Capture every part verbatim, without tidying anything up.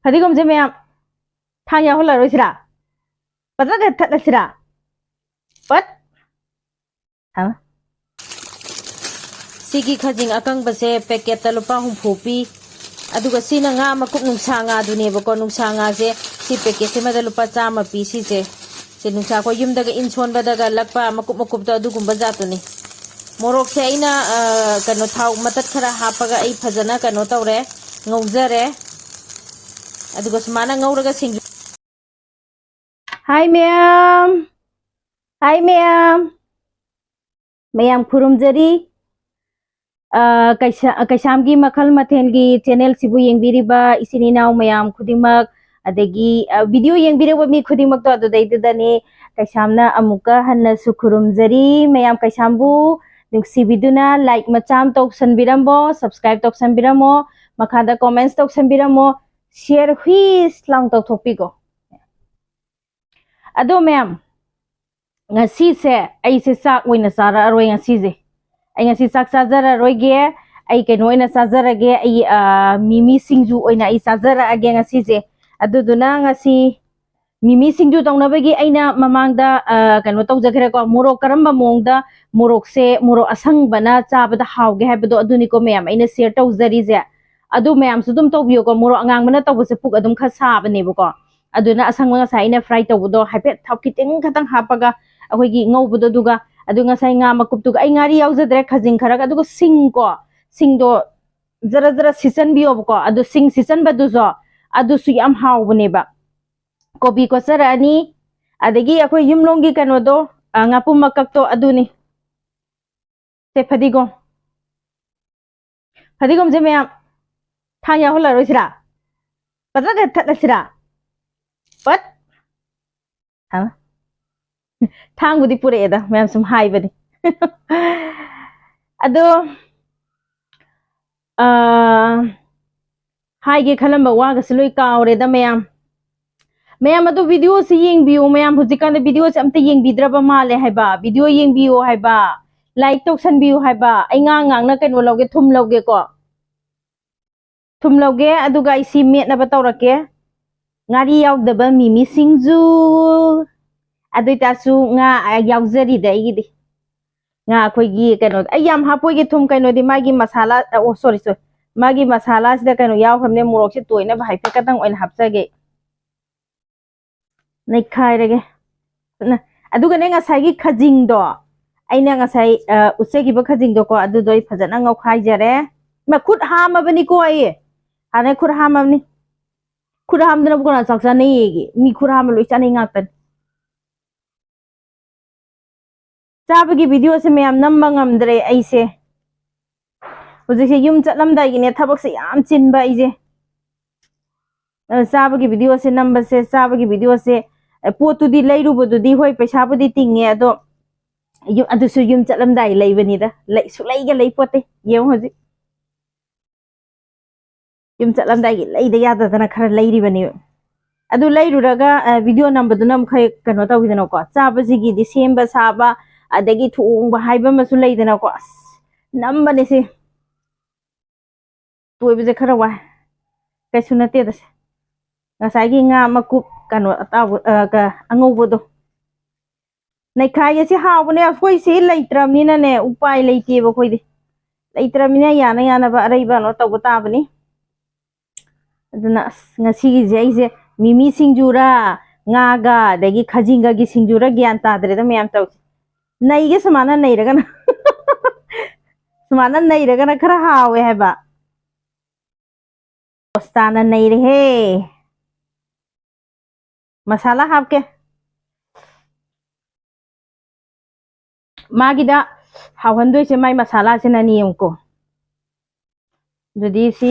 ꯐꯗꯤꯒꯣꯝꯁꯦ ꯃꯌꯥꯝ ꯊꯥꯡ ꯌꯥꯎꯍꯜꯂꯔꯣꯏꯁꯤꯔꯥ? ꯄꯠ ꯄꯠ ꯊꯠꯂꯁꯤꯔꯥ? ꯄꯠ꯫ ꯊꯝꯃꯦ꯫ ꯁꯤꯒꯤ ꯈꯖꯤꯡ ꯑꯀꯪꯕꯁꯦ ꯄꯦꯀꯦꯠꯇ ꯂꯨꯄꯥ ꯍꯨꯝꯐꯨ ꯄꯤ꯫ ꯑꯗꯨꯒ ꯁꯤꯅ ꯉꯥ ꯃꯀꯨꯞ ꯅꯨꯡꯁꯥ ꯉꯥꯗꯨꯅꯦꯕꯀꯣ꯫ ꯅꯨꯡꯁꯥ ꯉꯥꯁꯦ ꯁꯤ ꯄꯦꯀꯦꯠꯁꯤꯃꯗ ꯂꯨꯄꯥ ꯆꯥꯝꯃ ꯄꯤ ꯁꯤꯁꯦ꯫ ꯁꯤ ꯅꯨꯡꯁꯥ ꯑꯩꯈꯣꯏ ꯌꯨꯝꯗꯒ ꯏꯟ ꯁꯣꯟꯕꯗꯒ ꯂꯛꯄ ꯃꯀꯨꯞ ꯃꯀꯨꯞꯇꯣ ꯑꯗꯨꯒꯨꯝꯕ ꯖꯥꯠꯇꯨꯅꯤ꯫ ꯃꯣꯔꯣꯛꯁꯦ ꯑꯩꯅ, ꯑ, ꯀꯩꯅꯣ, ꯊꯥꯎ ꯃꯇꯠ ꯈꯔ ꯍꯥꯞꯄꯒ ꯑꯩ ꯐꯖꯅ ꯀꯩꯅꯣ ꯇꯧꯔꯦ, ꯉꯧꯖꯔꯦ꯫ ꯑꯗꯨꯒ ꯁꯨꯃꯥꯏꯅ ꯉꯧꯔꯒ ꯁꯤꯡꯖꯨ꯫ ꯍꯥꯏ ꯃꯌꯥꯝ, ꯍꯥꯏ ꯃꯌꯥꯝ, ꯃꯌꯥꯝ ꯈꯨꯔꯨꯝꯖꯔꯤ꯫ ꯑ, ꯀꯩꯁꯥ-, ꯀꯩꯁꯥꯝꯒꯤ ꯃꯈꯜ ꯃꯊꯦꯜꯒꯤ ꯆꯦꯅꯦꯜꯁꯤꯕꯨ ꯌꯦꯡꯕꯤꯔꯤꯕ ꯏꯆꯤꯟ ꯏꯅꯥꯎ ꯃꯌꯥꯝ ꯈꯨꯗꯤꯡꯃꯛ, ꯑꯗꯒꯤ, ꯑ, ꯚꯤꯗꯤꯑꯣ ꯌꯦꯡꯕꯤꯔꯕ ꯃꯤ ꯈꯨꯗꯤꯡꯃꯛꯇꯣ ꯑꯗꯨꯗꯩꯗꯨꯗꯅꯤ꯫ ꯀꯩꯁꯥꯝꯅ ꯑꯃꯨꯛꯀ ꯍꯟꯅꯁꯨ ꯈꯨꯔꯨꯝꯖꯔꯤ꯫ ꯃꯌꯥꯝ ꯀꯩꯁꯥꯝꯕꯨ ꯅꯨꯡꯁꯤꯕꯤꯗꯨꯅ like ꯃꯆꯥ ꯑꯃ ꯇꯧꯁꯟꯕꯤꯔꯝꯃꯣ, subscribe ꯇꯧꯁꯟꯕꯤꯔꯝꯃꯣ, ꯃꯈꯥꯗ comments ꯇꯧꯁꯟꯕꯤꯔꯝꯃꯣ, share ꯍꯨꯏꯁ ꯂꯥꯎ ꯇꯧꯊꯣꯛꯄꯤꯀꯣ꯫ ꯑꯗꯣ ꯃꯌꯥꯝ, ꯉꯁꯤꯁꯦ ꯑꯩꯁꯦ ꯆꯥꯛ ꯑꯣꯏꯅ ꯆꯥꯔꯛꯑꯔꯣꯏ ꯉꯁꯤꯁꯦ꯫ ꯑꯩ ꯉꯁꯤ ꯆꯥꯛ ꯆꯥꯖꯔꯔꯣꯏꯒꯦ꯫ ꯑꯩ ꯀꯩꯅꯣ ꯑꯣꯏꯅ ꯆꯥꯖꯔꯒꯦ꯫ ꯑꯩ, ꯑ, ꯃꯤꯃꯤ ꯁꯤꯡꯖꯨ ꯑꯣꯏꯅ ꯑꯩ ꯆꯥꯖꯔꯛꯑꯒꯦ ꯉꯁꯤꯁꯦ꯫ ꯑꯗꯨꯗꯨꯅ ꯉꯁꯤ ꯃꯤꯃꯤ ꯁꯤꯡꯖꯨ ꯇꯧꯅꯕꯒꯤ ꯑꯩꯅ ꯃꯃꯥꯡꯗ, ꯑ, ꯀꯩꯅꯣ ꯇꯧꯖꯈ꯭ꯔꯦꯀꯣ꯫ ꯃꯣꯔꯣꯛ ꯀꯔꯝꯕ ꯃꯑꯣꯡꯗ ꯃꯣꯔꯣꯛꯁꯦ, ꯃꯣꯔꯣꯛ ꯑꯁꯪꯕꯅ ꯆꯥꯕꯗ ꯍꯥꯎꯒꯦ ꯍꯥꯏꯕꯗꯣ ꯑꯗꯨꯅꯤꯀꯣ ꯃꯌꯥꯝ ꯑꯩꯅ share ꯇꯧꯖꯔꯤꯁꯦ꯫ ꯑꯗꯨ ꯃꯌꯥꯝꯁꯨ ꯑꯗꯨꯝ ꯇꯧꯕꯤꯌꯨꯀꯣ꯫ ꯃꯣꯔꯣꯛ ꯑꯉꯥꯡꯕꯅ ꯇꯧꯕꯁꯦ ꯄꯨꯛ ꯑꯗꯨꯝ ꯈꯔ ꯁꯥꯕꯅꯦꯕꯀꯣ꯫ ꯑꯗꯨꯅ ꯑꯁꯪꯕ ꯉꯁꯥꯏ ꯑꯩꯅ fry ꯇꯧꯕꯗꯣ ꯍꯥꯏꯐꯦꯠ ꯊꯥꯎ ꯈꯤꯇꯪ ꯈꯛꯇꯪ ꯍꯥꯞꯄꯒ ꯑꯩꯈꯣꯏꯒꯤ ꯉꯧꯕꯗꯣ, ꯑꯗꯨꯒ, ꯑꯗꯨ ꯉꯁꯥꯏ ꯉꯥ ꯃꯀꯨꯞꯇꯨꯒ, ꯑꯩ ꯉꯥꯔꯤ ꯌꯥꯎꯖꯗ꯭ꯔꯦ, ꯈꯖꯤꯡ ꯈꯔꯒ, ꯑꯗꯨꯒ ꯁꯤꯡꯀꯣ, ꯁꯤꯡꯗꯣ ꯖꯔ ꯖꯔ ꯁꯤꯠꯆꯟꯕꯤꯌꯣꯕꯀꯣ꯫ ꯑꯗꯨ ꯁꯤꯡ ꯁꯤꯠꯆꯟꯕꯗꯨꯁꯨ ꯑꯗꯨꯁꯨ ꯌꯥꯝ ꯍꯥꯎꯕꯅꯦꯕ꯫ ꯀꯣꯕꯤ ꯀꯣꯠꯆꯔꯛꯑꯅꯤ, ꯑꯗꯒꯤ ꯑꯩꯈꯣꯏ ꯌꯨꯝꯂꯣꯝꯒꯤ ꯀꯩꯅꯣꯗꯣ, ꯑ, ꯉꯥꯄꯨꯝ ꯃꯀꯛꯇꯣ ꯑꯗꯨꯅꯤ꯫ ꯁꯦ ꯐꯗꯤꯒꯣꯝ꯫ ꯐꯗꯤꯒꯣꯝꯁꯦ ꯃꯌꯥꯝ ꯊꯥꯡ ꯌꯥꯎꯍꯜꯂꯔꯣꯏꯁꯤꯔꯥ? ꯄꯠ ꯄꯠ ꯊꯠꯂꯁꯤꯔꯥ? ꯄꯠ꯫ ꯊꯥꯡ-, ꯊꯥꯡꯕꯨꯗꯤ ꯄꯨꯔꯛꯑꯦꯗ, ꯃꯌꯥꯝ ꯁꯨꯝ ꯍꯥꯏꯕꯅꯤ꯫ ꯑꯗꯣ, ꯑꯥ, ꯍꯥꯏꯒꯦ ꯈꯜꯂꯝꯕ ꯋꯥꯒꯁꯨ ꯂꯣꯏ ꯀꯥꯎꯔꯦꯗ ꯃꯌꯥꯝ꯫ ꯃꯌꯥꯝ ꯑꯗꯨ ꯚꯤꯗꯤꯑꯣꯁꯤ ꯌꯦꯡꯕꯤꯌꯨ꯫ ꯃꯌꯥꯝ ꯍꯧꯖꯤꯛꯀꯥꯟꯗ ꯚꯤꯗꯤꯑꯣꯁꯦ ꯑꯝꯇ ꯌꯦꯡꯕꯤꯗ꯭ꯔꯕ ꯃꯥꯜꯂꯦ ꯍꯥꯏꯕ꯫ ꯚꯤꯗꯤꯑꯣ ꯌꯦꯡꯕꯤꯌꯨ ꯍꯥꯏꯕ, like ꯇꯧꯁꯟꯕꯤꯌꯨ ꯍꯥꯏꯕ꯫ ꯑꯩ ꯉꯥꯡ ꯉꯥꯡꯅ ꯀꯩꯅꯣ ꯂꯧꯒꯦ, ꯊꯨꯝ ꯂꯧꯒꯦꯀꯣ꯫ ꯊꯨꯝ ꯂꯧꯒꯦ, ꯑꯗꯨꯒ ꯑꯩ ꯁꯤ ꯃꯦꯠꯅꯕ ꯇꯧꯔꯛꯀꯦ꯫ ꯉꯥꯔꯤ ꯌꯥꯎꯗꯕ ꯃꯤꯃꯤ ꯁꯤꯡꯖꯨ꯫ ꯑꯗꯨ ꯑꯣꯏꯇꯥꯔꯁꯨ ꯉꯥ ꯌꯥꯎꯖꯔꯤꯗ ꯑꯩꯒꯤꯗꯤ꯫ ꯉꯥ ꯑꯩꯈꯣꯏꯒꯤ ꯀꯩꯅꯣ, ꯑꯩ ꯌꯥꯝ ꯍꯥꯞꯄꯣꯏꯒꯦ ꯊꯨꯝ, ꯀꯩꯅꯣꯗꯤ ꯃꯥꯒꯤ ꯃꯁꯥꯂꯥ, ꯑꯣ, ꯁꯣꯔꯤ, ꯁꯣꯔꯤ, ꯃꯥꯒꯤ ꯃꯁꯥꯂꯥꯁꯤꯗ ꯀꯩꯅꯣ ꯌꯥꯎꯈ꯭ꯔꯕꯅꯦ, ꯃꯣꯔꯣꯛꯁꯦ ꯇꯣꯏꯅꯕ ꯍꯥꯏꯐꯦꯠ ꯈꯛꯇꯪ ꯑꯣꯏꯅ ꯍꯥꯞꯆꯒꯦ꯫ ꯅꯩꯈꯥꯏꯔꯒꯦ꯫ ꯐꯖꯅ꯫ ꯑꯗꯨꯒꯅꯦ, ꯉꯁꯥꯏꯒꯤ ꯈꯖꯤꯡꯗꯣ, ꯑꯩꯅ ꯉꯁꯥꯏ, ꯑ, ꯎꯠꯆꯈꯤꯕ ꯈꯖꯤꯡꯗꯣꯀꯣ, ꯑꯗꯨꯗꯣ ꯑꯩ ꯐꯖꯅ ꯉꯧꯈꯥꯏꯖꯔꯦ꯫ ꯃꯈꯨꯠ ꯍꯥꯝꯃꯕꯅꯤꯀꯣ ꯑꯩ꯫ ꯍꯥꯟꯅꯩ ꯈꯨꯠ ꯍꯥꯝꯃꯕꯅꯤ꯫ ꯈꯨꯠ ꯍꯥꯝꯗꯅꯕꯨ ꯀꯅꯥ ꯆꯥꯛ ꯆꯥꯅꯩꯌꯦꯒꯦ? ꯃꯤ ꯈꯨꯠ ꯍꯥꯝꯕ ꯂꯣꯏ ꯆꯥꯅꯩ ꯉꯥꯛꯇꯅꯤ꯫ ꯆꯥꯕꯒꯤ ꯚꯤꯗꯤꯑꯣꯁꯦ ꯃꯌꯥꯝ ꯅꯝꯕ ꯉꯝꯗ꯭ꯔꯦ ꯑꯩꯁꯦ꯫ ꯍꯧꯖꯤꯛꯁꯦ ꯌꯨꯝ ꯆꯠꯂꯝꯗꯥꯏꯒꯤꯅꯦ, ꯊꯕꯛꯁꯦ ꯌꯥꯝ ꯆꯤꯟꯕ ꯑꯩꯁꯦ꯫ ꯑ, ꯆꯥꯕꯒꯤ ꯚꯤꯗꯤꯑꯣꯁꯦ ꯅꯝꯕꯁꯦ, ꯆꯥꯕꯒꯤ ꯚꯤꯗꯤꯑꯣꯁꯦ, ꯑ, ꯄꯣꯠꯇꯨꯗꯤ ꯂꯩꯔꯨꯕꯗꯨꯗꯤ ꯍꯣꯏ ꯄꯩꯁꯥꯕꯨꯗꯤ ꯇꯤꯡꯉꯦ, ꯑꯗꯣ ꯌꯨ-, ꯑꯗꯨꯁꯨ ꯌꯨꯝ ꯆꯠꯂꯝꯗꯥꯏ ꯂꯩꯕꯅꯤꯗ꯫ ꯂꯩ-, ꯁꯨꯛꯂꯩꯒ ꯂꯩ ꯄꯣꯠꯇꯦ꯫ ꯌꯦꯡꯉꯨ ꯍꯧꯖꯤꯛ꯫ ꯌꯨꯝ ꯆꯠꯂꯝꯗꯥꯏꯒꯤ ꯂꯩꯗ ꯌꯥꯗꯗꯅ ꯈꯔ ꯂꯩꯔꯤꯕꯅꯦꯕ꯫ ꯑꯗꯨ ꯂꯩꯔꯨꯔꯒ, ꯑ, ꯚꯤꯗꯤꯑꯣ ꯅꯝꯕꯗꯨꯅ ꯑꯃꯨꯛ ꯈꯔ ꯀꯩꯅꯣ ꯇꯧꯋꯤꯗꯅꯀꯣ꯫ ꯆꯥꯕꯁꯤꯒꯤꯗꯤ ꯁꯦꯝꯕ ꯁꯥꯕ, ꯑꯗꯒꯤ ꯊꯣꯡꯕ ꯍꯥꯏꯕ ꯑꯃꯁꯨ ꯂꯩꯗꯅꯀꯣ꯫ ꯑꯁ, ꯅꯝꯕꯅꯦ ꯁꯤ꯫ ꯇꯣꯏꯕꯁꯦ ꯈꯔ ꯋꯥꯏ꯫ ꯀꯩꯁꯨ ꯅꯠꯇꯦꯗ ꯁꯦ꯫ ꯉꯁꯥꯏꯒꯤ ꯉꯥ ꯃꯀꯨꯞ ꯀꯩꯅꯣ ꯑꯇꯥꯎꯕ, ꯑ, ꯀ-, ꯑꯉꯧꯕꯗꯣ꯫ ꯅꯩꯈꯥꯏꯒꯦ ꯁꯤ ꯍꯥꯎꯕꯅꯦ꯫ ꯑꯩꯈꯣꯏ ꯁꯤ ꯂꯩꯇ꯭ꯔꯕꯅꯤꯅꯅꯦ, ꯎꯄꯥꯏ ꯂꯩꯇꯦꯕ ꯑꯩꯈꯣꯏꯗꯤ꯫ ꯂꯩꯇ꯭ꯔꯕꯅꯤꯅ ꯌꯥꯅ ꯌꯥꯅꯕ ꯑꯔꯩꯕ ꯀꯩꯅꯣ ꯇꯧꯕ ꯇꯥꯕꯅꯤ꯫ ꯑꯗꯨꯅ ꯑꯁ, ꯉꯁꯤꯒꯤꯁꯦ ꯑꯩꯁꯦ ꯃꯤꯃꯤ ꯁꯤꯡꯖꯨꯔꯥ, ꯉꯥꯒ, ꯑꯗꯒꯤ ꯈꯖꯤꯡꯒꯒꯤ ꯁꯤꯡꯖꯨꯔꯥ ꯒ꯭ꯌꯥꯟ ꯇꯥꯗ꯭ꯔꯦꯗ ꯃꯌꯥꯝ ꯇꯧꯔꯤꯁꯦ꯫ ꯅꯩꯒꯦ ꯁꯨꯃꯥꯏꯅ ꯅꯩꯔꯒꯅ꯫ ꯁꯨꯃꯥꯏꯅ ꯅꯩꯔꯒꯅ ꯈꯔ ꯍꯥꯎꯋꯦ ꯍꯥꯏꯕ꯫ ꯄꯣꯁꯇꯥꯅ ꯅꯩꯔꯦꯍꯦ꯫ ꯃꯁꯥꯂꯥ ꯍꯥꯞꯀꯦ꯫ ꯃꯥꯒꯤꯗ ꯍꯥꯎꯍꯟꯗꯣꯏꯁꯦ ꯃꯥꯏ ꯃꯁꯥꯂꯥꯁꯤꯅꯅꯤ, ꯌꯦꯡꯉꯨꯀꯣ꯫ ꯑꯗꯨꯗꯤ ꯁꯤ,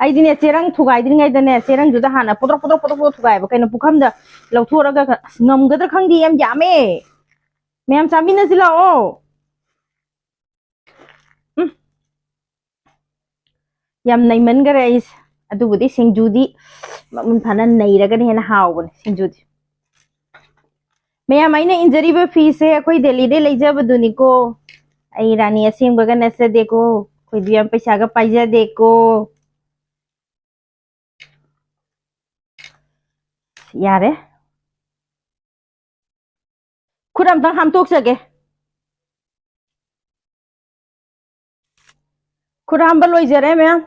ꯑꯩꯗꯤꯅꯦ, ꯆꯦꯔꯪ ꯊꯨꯒꯥꯏꯗ꯭ꯔꯤꯉꯩꯗꯅꯦ, ꯆꯦꯔꯪꯗꯨꯗ ꯍꯥꯟꯅ ꯄꯣꯇ꯭ꯔꯣꯛ, ꯄꯣꯇ꯭ꯔꯣꯛ, ꯄꯣꯇ꯭ꯔꯣꯛ ꯊꯨꯒꯥꯏꯕ꯫ ꯀꯩꯅꯣ, ꯄꯨꯈꯝꯗ ꯂꯧꯊꯣꯛꯑꯒ, ꯑꯁ, ꯉꯝꯒꯗ꯭ꯔꯥ ꯈꯪꯗꯦ, ꯌꯥꯝ ꯌꯥꯝꯃꯦ꯫ ꯃꯌꯥꯝ ꯆꯥꯃꯤꯟꯅꯁꯤ ꯂꯥꯛꯑꯣ꯫ ꯎꯝ꯫ ꯌꯥꯝ ꯅꯩꯃꯟꯈꯔꯦ ꯑꯩꯁꯦ꯫ ꯑꯗꯨꯕꯨꯗꯤ ꯁꯤꯡꯖꯨꯗꯤ ꯃꯃꯨꯟ ꯐꯅ ꯅꯩꯔꯒꯅ ꯍꯦꯟꯅ ꯍꯥꯎꯕꯅꯦ ꯁꯤꯡꯖꯨꯗꯤ꯫ ꯃꯌꯥꯝ, ꯑꯩꯅ ꯏꯟꯖꯔꯤꯕ ꯐꯤꯁꯦ ꯑꯩꯈꯣꯏ ꯗꯦꯜꯂꯤꯗꯩ ꯂꯩꯖꯕꯗꯨꯅꯤꯀꯣ꯫ ꯑꯩ ꯔꯥꯅꯤ ꯑꯁꯦꯡꯕꯒ ꯅꯠꯆꯗꯦꯀꯣ꯫ ꯑꯩꯈꯣꯏꯗꯤ ꯌꯥꯝ ꯄꯩꯁꯥꯒ ꯄꯥꯏꯖꯗꯦꯀꯣ꯫ ꯌꯥꯔꯦ꯫ ꯈꯨꯠ ꯑꯝꯇꯪ ꯍꯥꯝꯇꯣꯛꯆꯒꯦ꯫ ꯈꯨꯠ ꯍꯥꯝꯕ ꯂꯣꯏꯖꯔꯦ, ꯃꯌꯥꯝ꯫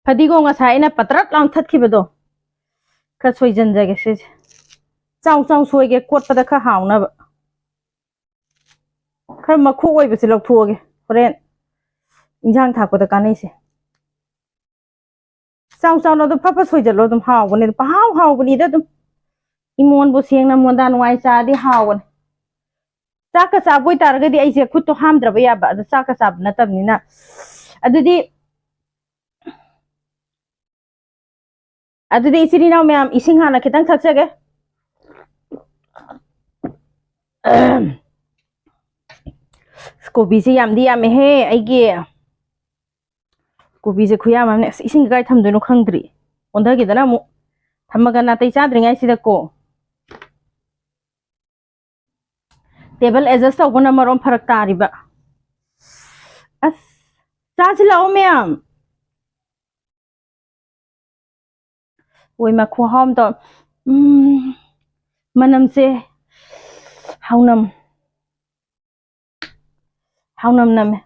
ꯐꯗꯤꯒꯣꯝ ꯉꯁꯥꯏ ꯑꯩꯅ ꯄꯇ꯭ꯔꯠ ꯂꯥꯎꯅ ꯊꯠꯈꯤꯕꯗꯣ ꯈꯔ ꯁꯣꯏꯖꯟꯖꯒꯦ ꯁꯤꯁꯦ꯫ ꯆꯥꯎ ꯆꯥꯎ ꯁꯣꯏꯒꯦ, ꯀꯣꯠꯄꯗ ꯈꯔ ꯍꯥꯎꯅꯕ꯫ ꯈꯔ ꯃꯈꯨ ꯑꯣꯏꯕꯁꯦ ꯂꯧꯊꯣꯛꯑꯒꯦ, ꯍꯣꯔꯦꯟ ꯏꯟꯖꯥꯡ ꯊꯥꯛꯄꯗ ꯀꯥꯟꯅꯩꯁꯦ꯫ ꯆꯥꯎ ꯆꯥꯎꯅ ꯑꯗꯨꯝ ꯐꯠ ꯐꯠ ꯁꯣꯏꯖꯜꯂꯣ, ꯑꯗꯨꯝ ꯍꯥꯎꯕꯅꯦ, ꯄꯪꯍꯥꯎ ꯍꯥꯎꯕꯅꯤꯗ ꯑꯗꯨꯝ꯫ ꯏꯃꯣꯟꯕꯨ ꯁꯦꯡꯅ ꯃꯣꯟꯗꯥ ꯅꯨꯡꯉꯥꯏ ꯆꯥꯔꯗꯤ ꯍꯥꯎꯕꯅꯦ꯫ ꯆꯥꯛꯀ ꯆꯥꯕ ꯑꯣꯏꯇꯥꯔꯒꯗꯤ ꯑꯩꯁꯦ ꯈꯨꯠꯇꯣ ꯍꯥꯝꯗ꯭ꯔꯕ ꯌꯥꯕ, ꯑꯗꯣ ꯆꯥꯛꯀ ꯆꯥꯕ ꯅꯠꯇꯕꯅꯤꯅ꯫ ꯑꯗꯨꯗꯤ, ꯑꯗꯨꯗꯤ ꯏꯆꯤꯟ ꯏꯅꯥꯎ ꯃꯌꯥꯝ, ꯏꯁꯤꯡ ꯍꯥꯟꯅ ꯈꯤꯇꯪ ꯊꯛꯆꯒꯦ꯫ ꯀꯣꯕꯤꯁꯦ ꯌꯥꯝꯗꯤ ꯌꯥꯝꯃꯦꯍꯦ ꯑꯩꯒꯤ꯫ ꯀꯣꯕꯤꯁꯦ ꯈꯨꯌꯥꯝ ꯑꯃꯅꯦ꯫ ꯑꯁ, ꯏꯁꯤꯡꯁꯦ ꯀꯥꯏ ꯊꯝꯗꯣꯏꯅꯣ ꯈꯪꯗ꯭ꯔꯤ꯫ ꯑꯣꯟꯊꯈꯤꯗꯅ ꯑꯃꯨꯛ꯫ ꯊꯝꯃꯒ ꯅꯥꯇꯩ ꯆꯥꯗ꯭ꯔꯤꯉꯩꯁꯤꯗꯀꯣ꯫ Table adjust ꯇꯧꯕꯅ ꯃꯔꯣꯝ ꯐꯔꯛ ꯇꯥꯔꯤꯕ꯫ ꯑꯁ, ꯆꯥꯁꯤ ꯂꯥꯛꯑꯣ ꯃꯌꯥꯝ꯫ ꯑꯣꯏꯃ, ꯈꯨꯍꯥꯎ ꯑꯃ ꯇꯧ-, ꯎꯝ, ꯃꯅꯝꯁꯦ ꯍꯥꯎꯅꯝ, ꯍꯥꯎꯅꯝ ꯅꯝꯃꯦ꯫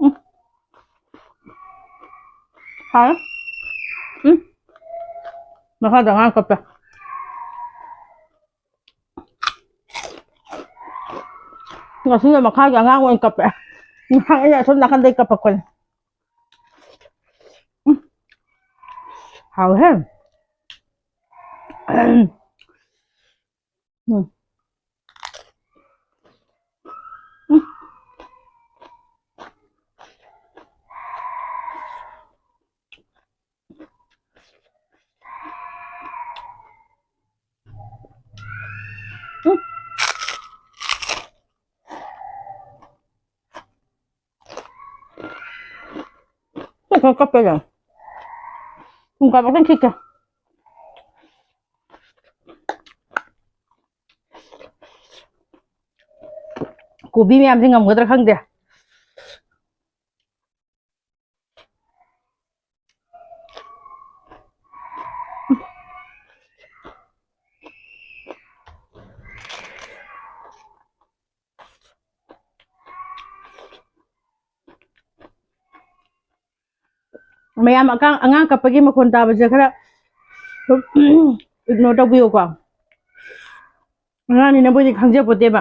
ꯎꯝ꯫ ꯍꯥꯎꯔꯦ꯫ ꯎꯝ꯫ ꯃꯈꯥꯗ ꯑꯉꯥꯡ ꯀꯞꯄꯦ꯫ ꯉꯁꯤꯅ ꯃꯈꯥꯒꯤ ꯑꯉꯥꯡ ꯑꯣꯏꯅ ꯀꯞꯄꯦ꯫ ꯉꯁꯥꯏ ꯑꯩꯅ ꯑꯁꯣꯝ ꯅꯥꯀꯟꯗꯩ ꯀꯞꯄꯛꯄꯅꯦ꯫ ꯎꯝ꯫ ꯍꯥꯎꯋꯦꯍꯦ꯫ ꯎꯝ꯫ ꯎꯝ꯫ ꯎꯝ꯫ ꯍꯣꯏ, ꯀꯞꯄꯦ ꯌꯥꯝ꯫ ꯄꯨꯡ ꯀꯥꯃꯛꯇꯪ ꯈꯤꯛꯀꯦ꯫ ꯀꯣꯕꯤ ꯃꯌꯥꯝꯁꯦ ꯉꯝꯒꯗ꯭ꯔꯥ ꯈꯪꯗꯦ꯫ ꯃꯌꯥꯝ ꯑꯉꯥꯡ, ꯑꯉꯥꯡ ꯀꯞꯄꯒꯤ ꯃꯈꯣꯟ ꯇꯥꯕꯁꯦ ꯈꯔ ꯁꯨꯝ ignore ꯇꯧꯕꯤꯌꯨꯀꯣ꯫ ꯑꯉꯥꯡꯅꯤꯅ ꯃꯣꯏꯗꯤ ꯈꯪꯖꯄꯣꯠꯇꯦꯕ꯫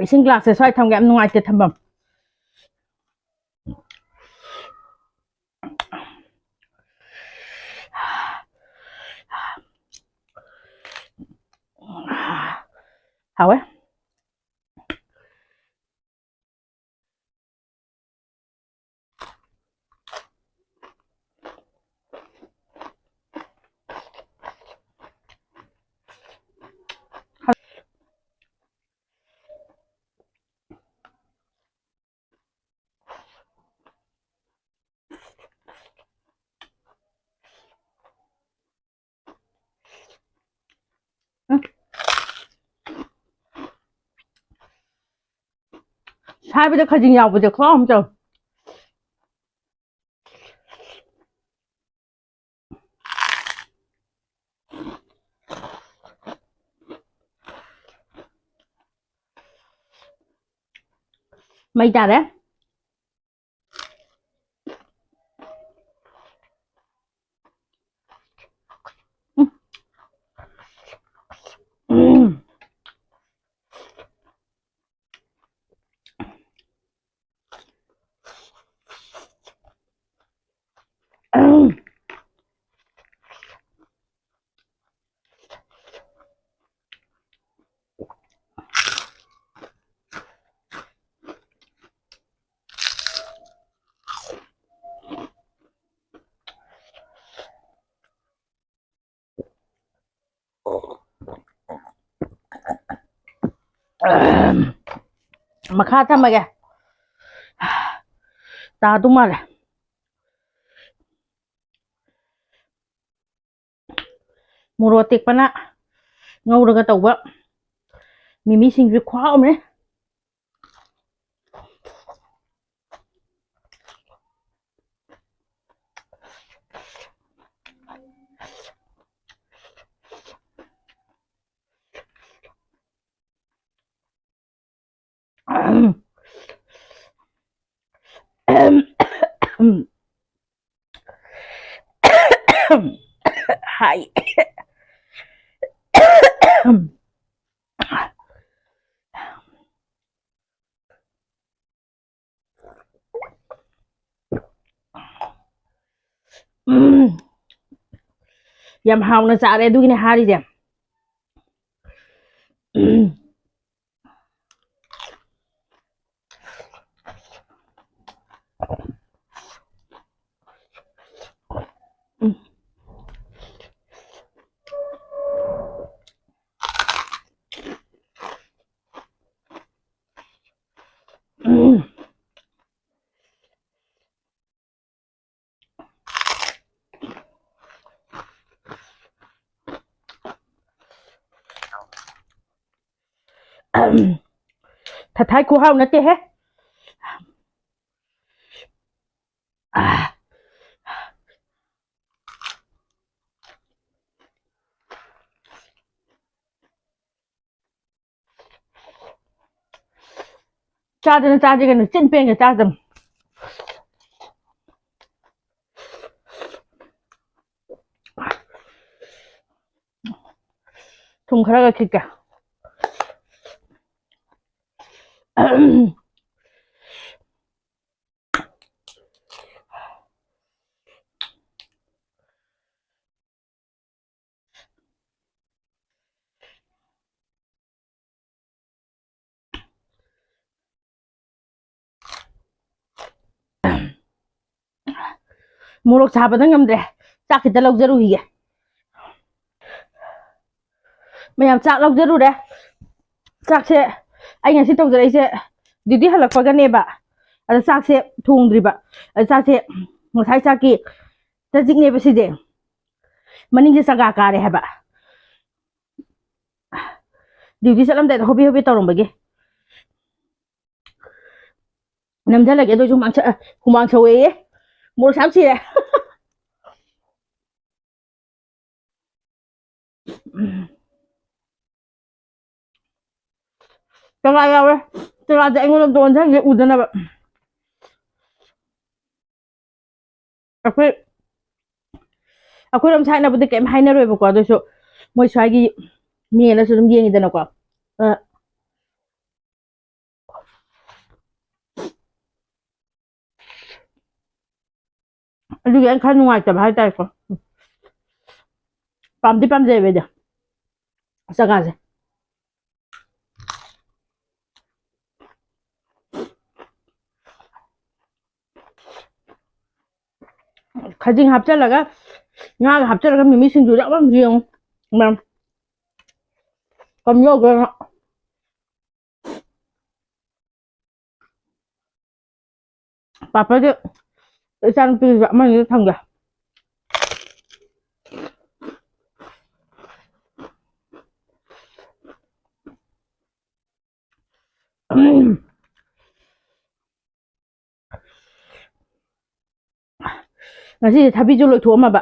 ꯏꯁꯤꯡ glass ꯁꯦ ꯁ꯭ꯋꯥꯏ ꯊꯝꯒꯦ, ꯌꯥꯝ ꯅꯨꯡꯉꯥꯏꯇꯦ ꯊꯝꯐꯝ꯫ ꯍꯥꯎꯋꯦ꯫ ꯎꯝ꯫ ꯁꯥꯏꯕꯗ ꯈꯖꯤꯡ ꯌꯥꯎꯕꯁꯦ ꯈꯨꯍꯥꯎ ꯑꯃ ꯇꯧꯋꯦ꯫ ꯃꯩ ꯇꯥꯔꯦ꯫ ꯎꯝ꯫ ꯎꯝ꯫ ꯃꯈꯥ ꯊꯝꯃꯒꯦ꯫ ꯇꯥꯗꯧ ꯃꯥꯜꯂꯦ꯫ ꯃꯣꯔꯣꯛ ꯑꯇꯦꯛꯄꯅ ꯉꯧꯔꯒ ꯇꯧꯕ ꯃꯤꯃꯤ ꯁꯤꯡꯖꯨ ꯈꯨꯍꯥꯎ ꯑꯃꯅꯦ꯫ ꯍꯥꯏ꯫ ꯎꯝ꯫ ꯌꯥꯝ ꯍꯥꯎꯅ ꯆꯥꯔꯦ, ꯑꯗꯨꯒꯤꯅꯦ ꯍꯥꯏꯔꯤꯁꯦ꯫ ꯎꯝ꯫ ꯎꯝ꯫ ꯊꯊꯥꯏ ꯈꯨꯍꯥꯎ ꯅꯠꯇꯦꯍꯦ꯫ ꯑꯥ꯫ ꯆꯥꯗꯅ ꯆꯥꯗꯦ ꯀꯩꯅꯣ, ꯆꯤꯟ ꯄꯦꯟꯒꯩ ꯆꯥꯗꯕꯅꯤ꯫ ꯊꯨꯝ ꯈꯔꯒ ꯈꯤꯛꯀꯦ꯫ ꯃꯣꯔꯣꯛ ꯁꯥꯕꯗ ꯉꯝꯗ꯭ꯔꯦ, ꯆꯥꯛ ꯈꯤꯇ ꯂꯧꯖꯔꯨꯈꯤꯒꯦ꯫ ꯃꯌꯥꯝ ꯆꯥꯛ ꯂꯧꯖꯔꯨꯔꯦ꯫ ꯆꯥꯛꯁꯦ ꯑꯩ ꯉꯁꯤ ꯇꯧꯖꯔꯛꯏꯁꯦ duty ꯍꯜꯂꯛꯄꯒꯅꯦꯕ꯫ ꯑꯗ ꯆꯥꯛꯁꯦ ꯊꯣꯡꯗ꯭ꯔꯤꯕ꯫ ꯑꯗ ꯆꯥꯛꯁꯦ ꯉꯁꯥꯏ ꯆꯥꯛꯀꯤ ꯆꯖꯤꯛꯅꯦꯕ ꯁꯤꯁꯦ꯫ ꯃꯅꯤꯡꯁꯦ ꯆꯒꯥ ꯀꯥꯔꯦ ꯍꯥꯏꯕ꯫ Duty ꯆꯠꯂꯝꯗꯥꯏꯗ ꯍꯣꯕꯦ ꯍꯣꯕꯦ ꯇꯧꯔꯝꯕꯒꯤ꯫ ꯅꯝꯁꯤꯜꯂꯒꯦ ꯑꯗꯨ ꯑꯣꯏꯁꯨ ꯍꯨꯃꯥꯡ ꯁ-, ꯍꯨꯃꯥꯡ ꯁꯧꯋꯦꯌꯦ꯫ ꯃꯣꯔꯣꯛ ꯁꯥꯕ ꯁꯤꯔꯦ꯫ ꯆꯒꯥ ꯌꯥꯎꯋꯦ꯫ ꯆꯒꯥꯁꯦ ꯑꯩꯉꯣꯟꯗ ꯑꯝꯇ ꯑꯣꯟꯁꯤꯟꯒꯦ ꯎꯗꯅꯕ꯫ ꯑꯩꯈꯣꯏ, ꯑꯩꯈꯣꯏꯔꯣꯝ ꯁꯥꯏꯠꯅꯕꯨꯗꯤ ꯀꯩꯝ ꯍꯥꯏꯅꯔꯣꯏꯕꯀꯣ, ꯑꯗꯨꯏꯁꯨ ꯃꯣꯏ ꯁ꯭ꯋꯥꯏꯒꯤ ꯃꯤꯅꯁꯨ ꯑꯗꯨꯝ ꯌꯦꯡꯉꯤꯗꯅꯀꯣ꯫ ꯑ, ꯑꯗꯨꯒꯤ ꯑꯩꯅ ꯈꯔ ꯅꯨꯡꯉꯥꯏꯇꯕ ꯍꯥꯏꯇꯥꯔꯦꯀꯣ꯫ ꯄꯥꯝꯗꯤ ꯄꯥꯝꯖꯩꯕ ꯑꯩꯗꯤ ꯆꯒꯥꯁꯦ꯫ ꯈꯖꯤꯡ ꯍꯥꯞꯆꯤꯜꯂꯒ, ꯉꯥꯒ ꯍꯥꯞꯆꯤꯜꯂꯒ ꯃꯤꯃꯤ ꯁꯤꯡꯖꯨꯗ ꯌꯥꯝ ꯌꯦꯡꯉꯨ꯫ ꯃꯌꯥꯝ ꯀꯝ ꯌꯧꯗꯣꯏꯅꯣ? ꯄꯥꯄꯔꯗꯤ ꯏꯆꯥꯅꯨꯄꯤꯒꯤꯁꯨ ꯑꯃꯅꯤꯗ ꯊꯝꯒꯦ꯫ ꯉꯁꯤꯁꯦ ꯊꯕꯤꯁꯨ ꯂꯣꯏꯊꯣꯛꯑꯝꯃꯕ꯫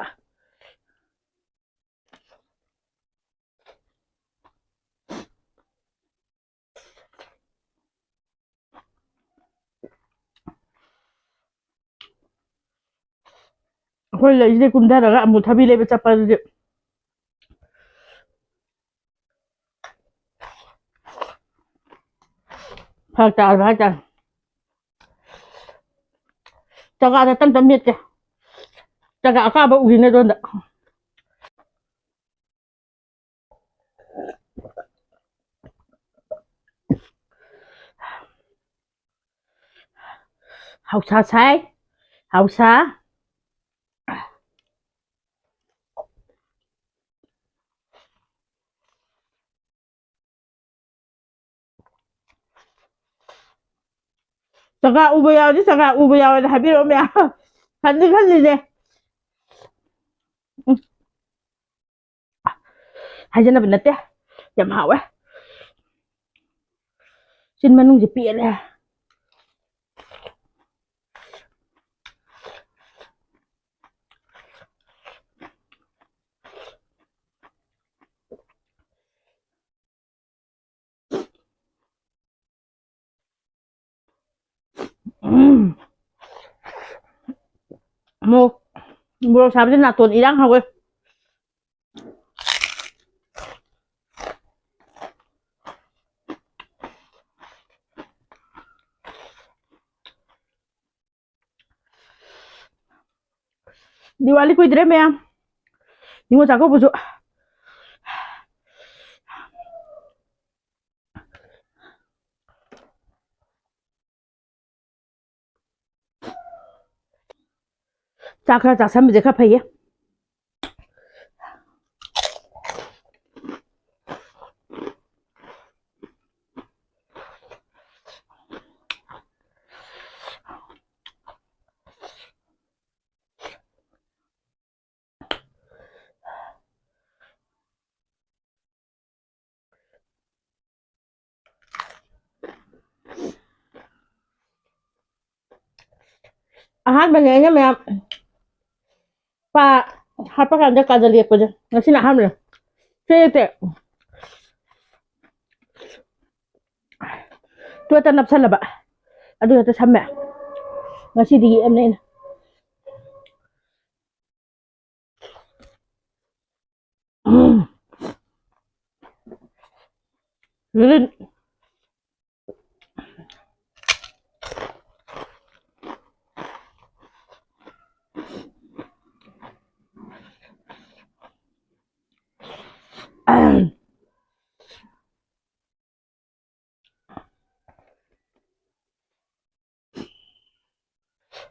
ꯑꯩꯈꯣꯏ ꯂꯩꯁꯤꯗꯩ ꯀꯨꯝꯊꯔꯒ ꯑꯃꯨꯛ ꯊꯕꯤ ꯂꯩꯕ ꯆꯠꯄ ꯑꯗꯨꯗꯤ ꯐꯔꯛ ꯇꯥꯔꯕ ꯍꯥꯏꯇꯥꯔꯦ꯫ ꯆꯒꯥꯗ ꯇꯞ ꯇꯞ ꯃꯦꯠꯀꯦ꯫ ꯆꯒꯥ ꯑꯀꯥꯕ ꯎꯈꯤꯅꯦ ꯑꯗꯣꯝꯗ꯫ ꯍꯧꯁꯥ ꯁꯥꯏ꯫ ꯍꯧꯁꯥ꯫ ꯆꯒꯥ ꯎꯕ ꯌꯥꯎꯔꯗꯤ ꯆꯒꯥ ꯎꯕ ꯌꯥꯎꯔꯗꯤ ꯍꯥꯏꯕꯤꯔꯛꯑꯣ ꯃꯌꯥꯝ꯫ ꯈꯟꯗꯤ ꯈꯜꯂꯤꯅꯦ꯫ ꯎꯝ꯫ ꯍꯥꯏꯖꯅꯕ ꯅꯠꯇꯦ꯫ ꯌꯥꯝ ꯍꯥꯎꯋꯦ꯫ ꯆꯤꯟ ꯃꯅꯨꯡꯁꯦ ꯄꯦꯜꯂꯦ꯫ ꯎꯝ꯫ ꯃꯣꯔꯣꯛ, ꯃꯣꯔꯣꯛ ꯁꯥꯕꯁꯦ ꯅꯥꯇꯣꯟ ꯏꯔꯥꯡ ꯍꯧꯋꯦ꯫ ꯗꯤꯋꯥꯂꯤ ꯀꯨꯏꯗ꯭ꯔꯦ ꯃꯌꯥꯝ꯫ ꯅꯤꯉꯣꯜ ꯆꯥꯛꯀꯧꯕꯁꯨ꯫ ꯆꯥꯛ ꯈꯔ ꯆꯥꯁꯟꯕꯁꯦ ꯈꯔ ꯐꯩꯌꯦ꯫ ꯑꯍꯥꯟꯕꯅꯦ ꯑꯩꯅ ꯃꯌꯥꯝ ꯄꯥ ꯍꯥꯞꯄ ꯀꯥꯟꯗ ꯀꯥꯗ ꯂꯦꯛꯄꯁꯦ꯫ ꯉꯁꯤꯅ ꯑꯍꯥꯟꯕꯅꯦ꯫ ꯁꯤ ꯅꯠꯇꯦ꯫ ꯇꯣꯠꯇ ꯅꯞꯁꯜꯂꯕ꯫ ꯑꯗꯨ ꯍꯦꯛꯇ ꯁꯝꯃꯦ꯫ ꯉꯁꯤꯗꯤ ꯌꯦꯛꯑꯝꯅꯦ ꯑꯩꯅ꯫ ꯎꯝ꯫ ꯂꯤꯟ꯫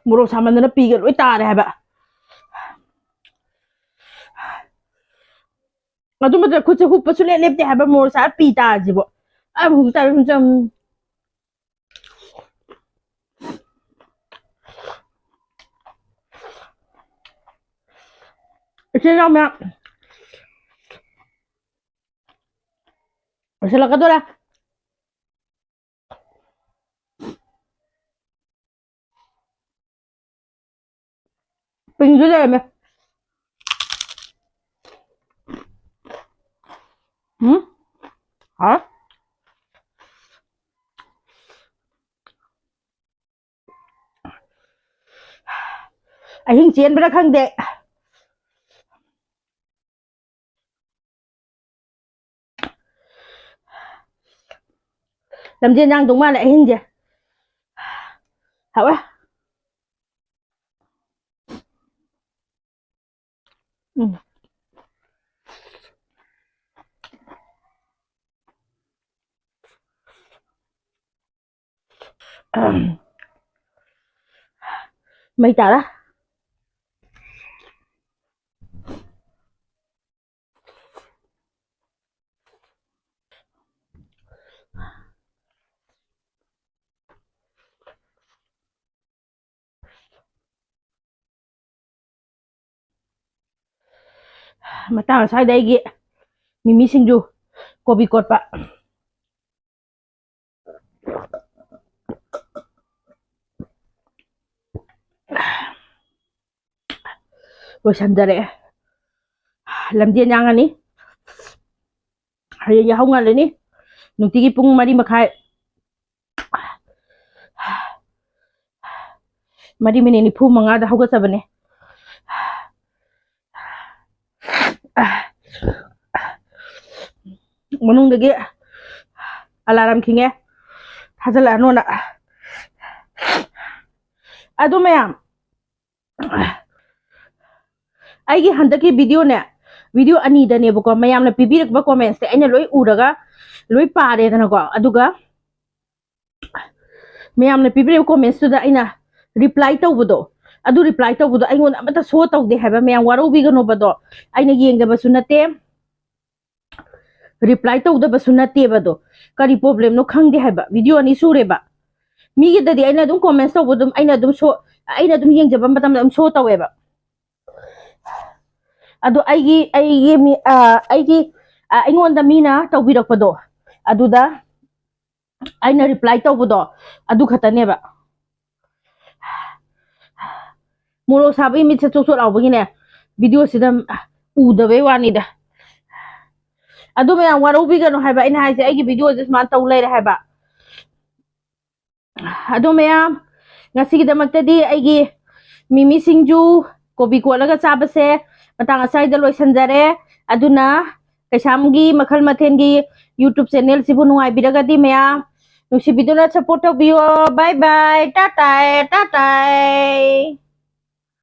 ꯃꯣꯔꯣꯛ ꯁꯥꯃꯟꯗꯅ ꯄꯤꯒ ꯂꯣꯏ ꯇꯥꯔꯦ ꯍꯥꯏꯕ꯫ ꯑꯗꯨ ꯃꯇꯝꯗ ꯈꯨꯠꯁꯦ ꯍꯨꯞꯄ ꯁꯨꯡꯂꯦꯞ ꯂꯦꯞꯇꯦ ꯍꯥꯏꯕ, ꯃꯣꯔꯣꯛ ꯁꯥꯔ ꯄꯤ ꯇꯥꯔꯁꯤꯕꯣ꯫ ꯑꯥ, ꯍꯨꯞ ꯇꯥꯔꯦ, ꯍꯨꯞ ꯇꯥꯔꯦ꯫ ꯏꯆꯤꯜ ꯏꯅꯥꯎ ꯃꯌꯥꯝ, ꯂꯣꯏꯁꯤꯜꯂꯛꯀꯗꯣꯔꯦ꯫ ꯄꯤꯡꯁꯨ ꯂꯩꯔꯝꯃꯦ꯫ ꯎꯝ? ꯍꯥꯎ? ꯑꯍꯤꯡ ꯆꯦꯟꯕ꯭ꯔꯥ ꯈꯪꯗꯦ꯫ ꯂꯝꯖꯦꯟ ꯌꯥꯡꯗꯧ ꯃꯥꯜꯂꯦ ꯑꯍꯤꯡꯁꯦ꯫ ꯍꯥꯎꯋꯦ꯫ ꯎꯝ꯫ ꯃꯩ ꯇꯥꯔꯦ꯫ ꯃꯇꯥꯡ ꯑꯁ꯭ꯋꯥꯏꯗ ꯑꯩꯒꯤ ꯃꯤꯃꯤ ꯁꯤꯡꯖꯨ, ꯀꯣꯕꯤ ꯀꯣꯠꯄ꯫ ꯂꯣꯏꯁꯟꯖꯔꯛꯑꯦ꯫ ꯂꯝꯖꯦꯟ ꯌꯥꯡꯉꯅꯤ꯫ ꯍꯌꯦꯡ ꯌꯥꯍꯧ ꯉꯜꯂꯅꯤ꯫ ꯅꯨꯡꯇꯤꯒꯤ ꯄꯨꯡ ꯃꯔꯤ ꯃꯈꯥꯏ, ꯃꯔꯤ ꯃꯤꯅꯤꯠ ꯅꯤꯐꯨ ꯃꯉꯥꯗ ꯍꯧꯒꯠꯆꯕꯅꯦ꯫ ꯃꯅꯨꯡꯗꯒꯤ ꯑꯂꯥꯔꯝ ꯈꯤꯡꯉꯦ, ꯊꯥꯖꯤꯜꯂꯛꯑꯅꯣꯅ꯫ ꯑꯗꯨ ꯃꯌꯥꯝ, ꯑꯩꯒꯤ ꯍꯟꯗꯛꯀꯤ ꯚꯤꯗꯤꯑꯣꯅꯦ, ꯚꯤꯗꯤꯑꯣ ꯑꯅꯤꯗꯅꯦꯕꯀꯣ, ꯃꯌꯥꯝꯅ ꯄꯤꯕꯤꯔꯛꯄ ꯀꯣꯃꯦꯟꯁꯁꯦ ꯑꯩꯅ ꯂꯣꯏ ꯎꯔꯒ ꯂꯣꯏ ꯄꯥꯔꯦꯗꯅꯀꯣ꯫ ꯑꯗꯨꯒ ꯃꯌꯥꯝꯅ ꯄꯤꯕꯤꯔꯛꯄ ꯀꯣꯃꯦꯟꯁꯇꯨꯗ ꯑꯩꯅ ꯔꯤꯄ꯭ꯂꯥꯏ ꯇꯧꯕꯗꯣ, ꯑꯗꯨ ꯔꯤꯄ꯭ꯂꯥꯏ ꯇꯧꯕꯗꯣ ꯑꯩꯉꯣꯟꯗ ꯑꯃꯠꯇ ꯁꯣ ꯇꯧꯗꯦ ꯍꯥꯏꯕ꯫ ꯃꯌꯥꯝ ꯋꯥꯔꯧꯕꯤꯒꯅꯣꯕꯗꯣ, ꯑꯩꯅ ꯌꯦꯡꯗꯕꯁꯨ ꯅꯠꯇꯦ, ꯔꯤꯄ꯭ꯂꯥꯏ ꯇꯧꯗꯕꯁꯨ ꯅꯠꯇꯦꯕ꯫ ꯑꯗꯣ ꯀꯔꯤ ꯄ꯭ꯔꯣꯕ꯭ꯂꯦꯝꯅꯣ ꯈꯪꯗꯦ ꯍꯥꯏꯕ꯫ ꯚꯤꯗꯤꯑꯣ ꯑꯅꯤ ꯁꯨꯔꯦꯕ꯫ ꯃꯤꯒꯤꯗꯗꯤ ꯑꯩꯅ ꯑꯗꯨꯝ ꯀꯣꯃꯦꯟꯁ ꯇꯧꯕ ꯑꯗꯨꯝ, ꯑꯩꯅ ꯑꯗꯨꯝ ꯁꯣ ꯑꯩꯅ ꯑꯗꯨꯝ ꯌꯦꯡꯖꯕ ꯃꯇꯝꯗ ꯑꯗꯨꯝ ꯁꯣ ꯇꯧꯋꯦꯕ꯫ ꯑꯗꯣ ꯑꯩꯒꯤ ꯑꯩꯒꯤ ꯃꯤ ꯑ, ꯑꯩꯒꯤ ꯑ, ꯑꯩꯉꯣꯟꯗ ꯃꯤꯅ ꯇꯧꯕꯤꯔꯛꯄꯗꯣ, ꯑꯗꯨꯗ ꯑꯩꯅ ꯔꯤꯄ꯭ꯂꯥꯏ ꯇꯧꯕꯗꯣ, ꯑꯗꯨ ꯈꯛꯇꯅꯦꯕ꯫ ꯃꯣꯔꯣꯛ ꯁꯥꯕꯒꯤ ꯃꯤꯠꯁꯦ ꯆꯣꯠ ꯆꯣꯠ ꯂꯥꯎꯕꯒꯤꯅꯦ, ꯚꯤꯗꯤꯑꯣꯁꯤꯗ ꯎꯗꯕꯩ ꯋꯥꯅꯤꯗ꯫ ꯑꯗꯨ ꯃꯌꯥꯝ ꯋꯥꯔꯧꯕꯤꯒꯅꯨ ꯍꯥꯏꯕ ꯑꯩꯅ ꯍꯥꯏꯁꯦ, ꯑꯩꯒꯤ ꯚꯤꯗꯤꯑꯣꯁꯦ ꯁꯨꯃꯥꯏꯅ ꯇꯧ ꯂꯩꯔꯦ ꯍꯥꯏꯕ꯫ ꯑꯗꯣ ꯃꯌꯥꯝ, ꯉꯁꯤꯒꯤꯗꯃꯛꯇꯗꯤ ꯑꯩꯒꯤ ꯃꯤꯃꯤ ꯁꯤꯡꯖꯨ, ꯀꯣꯕꯤ ꯀꯣꯠꯂꯒ ꯆꯥꯕꯁꯦ ꯃꯇꯥꯡ ꯑꯁ꯭ꯋꯥꯏꯗ ꯂꯣꯏꯁꯤꯟꯖꯔꯦ꯫ ꯑꯗꯨꯅ ꯀꯩꯁꯥꯝꯒꯤ ꯃꯈꯜ ꯃꯊꯦꯜꯒꯤ YouTube ꯆꯦꯅꯦꯜꯁꯤꯕꯨ ꯅꯨꯡꯉꯥꯏꯕꯤꯔꯒꯗꯤ ꯃꯌꯥꯝ ꯅꯨꯡꯁꯤꯕꯤꯗꯨꯅ ꯁꯞꯄꯣꯔꯠ ꯇꯧꯕꯤꯌꯣ꯫ ꯕꯥꯏ ꯕꯥꯏ, ꯇꯥꯇꯥꯏ, ꯇꯥꯇꯥꯏ꯫